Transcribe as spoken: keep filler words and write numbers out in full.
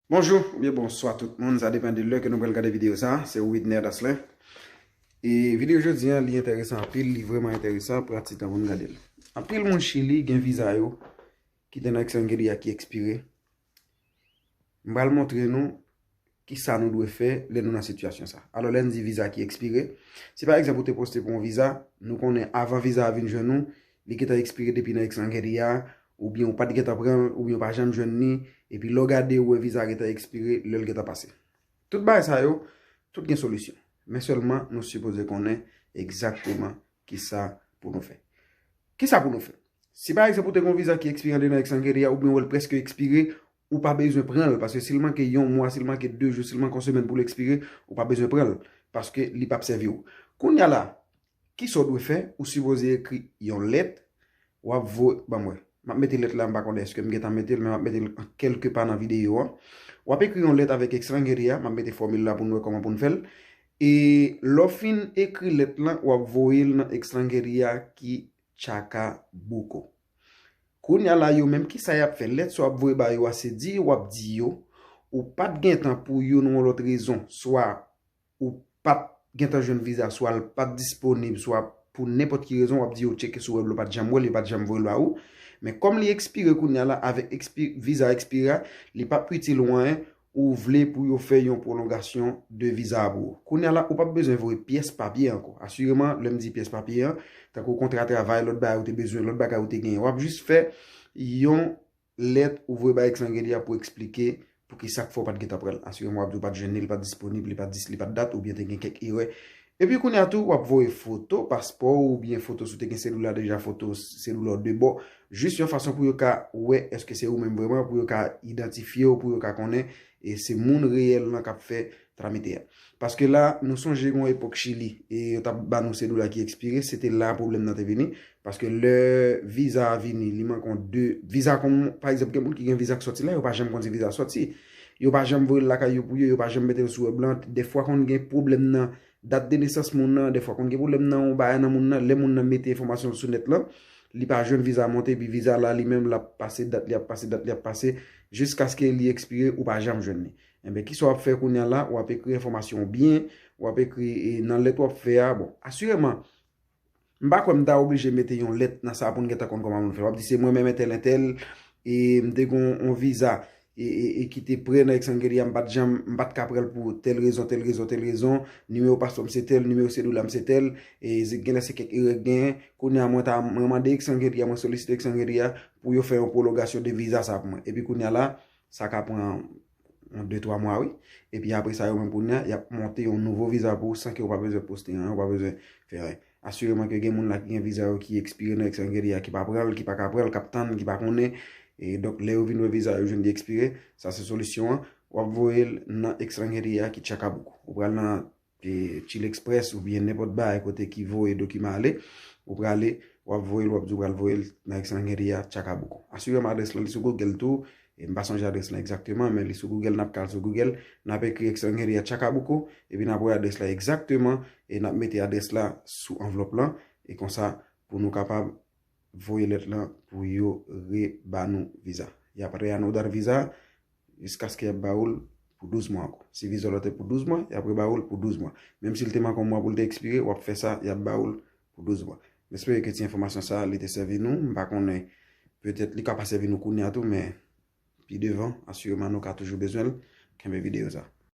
Bonjou oubyen bonswa tout moun, sa depann de lè ke nou pral gade videyo sa. Se Widner Daslin. E videyo jodi a, li enteresan anpil, li vrèman enteresan, pran ti tan pou n gade l. Anpil moun Chili gen viza yo ki te nan Extranjeria ki ekspire. M pral montre nou kisa nou dwe fè lè nou nan sitiyasyon sa. Alò, lè n di viza ki ekspire, si pa egzanp ou te poste pou yon viza, nou konnen avan viza a vin jwenn ou, li gentan ekspire depi nan Extranjeria, oubyen ou pa t gentan pran l, oubyen ou pa janm jwenn li, epi lè w gade ou wè viza a gentan ekspire lè l gentan pase. Tout bagay sa yo, tout gen solisyon. Men sèlman nou sipoze konnen egzakteman kisa pou nou fè. Kisa pou nou fè? Si pa egzanp ou te gen yon viza ki ekspire andedan Extranjeria oubyen ou wè l prèske ekspire, ou pa bezwen pran l, paske si l manke yon mwa, si l manke de jou, si l manke yon semèn pou l ekspire, ou pa bezwen pran l, paske li p ap sèvi w. Kounye a la, kisa w dwe fè? Ou sipoze ekri yon lèt, w ap voye, ban m wè. M ap mete lèt la, m pa konnen èske m gentan mete l, men m ap mete l kèlke pa nan videyo a. W ap ekri yon lèt avèk Extranjeria, m ap mete fòmil la pou n wè kòman pou n fè l. E lè w fin ekri lèt lan, w ap voye l nan Extranjeria ki Chacabuco. Kounye a la, yo menm, kisa y ap fè? Lèt sa w ap voye ba yo a, se di yo w ap di yo ou pa t gen tan pou youn ou yon lòt rezon, swa ou pa t gen tan jwenn viza, swa l pa t disponib, swa pou nenpòt ki rezon, w ap di yo tcheke sou wèb la, ou pa t janm wè l, yo pa t janm voye l ba ou. Men kòm li ekspire kounye a la, avèk ekspi-, viza ekspire a, li p ap itil ou anyen, ou vle pou yo fè yon pwolongasyon de viza a pou ou. Kounye a la, ou p ap bezwen voye pyès papye ankò. Asireman, lè m di pyès papye a, tankou kontra travay, lòt bagay ou te bezwen, lòt bagay ou te genyen, w ap jis fè yon lèt ou voye bay Extranjeria pou eksplike poukisa k fè w pa t gentan pran l. Asireman w ap di w pa t jwenn li, li pa t disponib, li pa t dis-, li pa t dat, oubyen te gen kèk erè. Epi kounye a tou, w ap voye foto paspò w oubyen foto si w te gen selila deja, foto selila w de bò, jis yon fason pou yo ka wè èske se ou menm vrèman, pou yo ka idantifye w, pou yo ka konnen e se moun reyèl lan k ap fè tramite a. Paske la, nou sonje gen yon epòk Chili, e yo t ap ba nou selila ki ekspire, se te la pwoblèm nan te vini. Paske lè viza a vini, li manke yon de, viza kon, pa egzanp, gen moun ki gen viza k sòti la, yo pa janm konn si viza a sòti. Yo pa janm voye l lakay yo pou yo, yo pa janm mete l sou wèb lan. Dèfwa konn gen pwoblèm nan dat de nesans moun nan, dèfwa konn gen pwoblèm nan yon bagay nan moun nan, lè moun nan mete enfòmasyon l sou nèt lan, li pa jwenn viza a monte, epi viza la li menm l ap pase, dat li ap pase, dat li ap pase, jiskaske li ekspire, ou pa janm jwenn li. Enben, kisa w ap fè kounye a la? W ap ekri enfòmasyon w byen, w ap ekri, e, nan lèt w ap fè a. Bon, asireman, m pa kwè m ta oblije mete yon lèt nan sa pou n gentan konn kòman pou n fè. W ap di, se mwen menm entèl, entèl, e m te gen yon, yon viza, e, e, e ki te prè nan Extranjeria, m pa t janm, m pa t ka pran l pou tèl rezon, tèl rezon, tèl rezon, nimewo paspò m se tèl, nimewo selila m se tèl, e se, genlè se kèk erè k genyen. Kounye a, mwen ta, mwen mande Extranjeria, mwen solisite Extranjeria pou yo fè yon pwolongasyon de viza sa pou mwen. Epi kounye a la, sa ka pran yon de twa mwa, wi. Epi apre sa, yo menm kounye a, y ap monte yon nouvo viza pou ou san ke ou pa bezwen poste anyen, ou pa bezwen fè anyen. Asireman ke gen moun la ki gen viza yo ki ekspire nan Extranjeria, ki pa pran l, ki pa ka pran l, k ap tann, ki pa konnen. E donk, lè yo vin wè viza yo jwenn li ekspire, sa se solisyon an. W ap voye l nan Extranjeria ki Chacabuco. Ou pral nan e, Chile Express oubyen nenpòt bagay kote ki voye dokiman ale, ou prale, w ap voye l, w ap di w pral voye l nan Extranjeria Chacabuco. Asireman adrès lan li sou Google tou, e m pa sonje adrès lan egzakteman, men li sou Google, n ap ka al sou Google, n ap ekri Extranjeria Chacabuco, epi n ap wè adrès la egzakteman, e n ap mete adrès la sou anvlòp lan, e konsa pou nou kapab voye lèt lan pou yo reba nou viza. Y ap reanudar viza, jiskaske y ap ba ou l pou douz mwa ankò. Si viza w la te pou douz mwa, y ap reba ou l pou douz mwa. Menm si l te manke yon mwa pou l te ekspire, w ap fè sa, y ap ba ou l pou douz mwa. M espere ke ti enfòmasyon sa a, li te sèvi nou. M pa konnen, petèt li ka pa sèvi nou kounye a tou, men pi devan, asireman nou ka toujou bezwen l. Kenbe videyo sa a.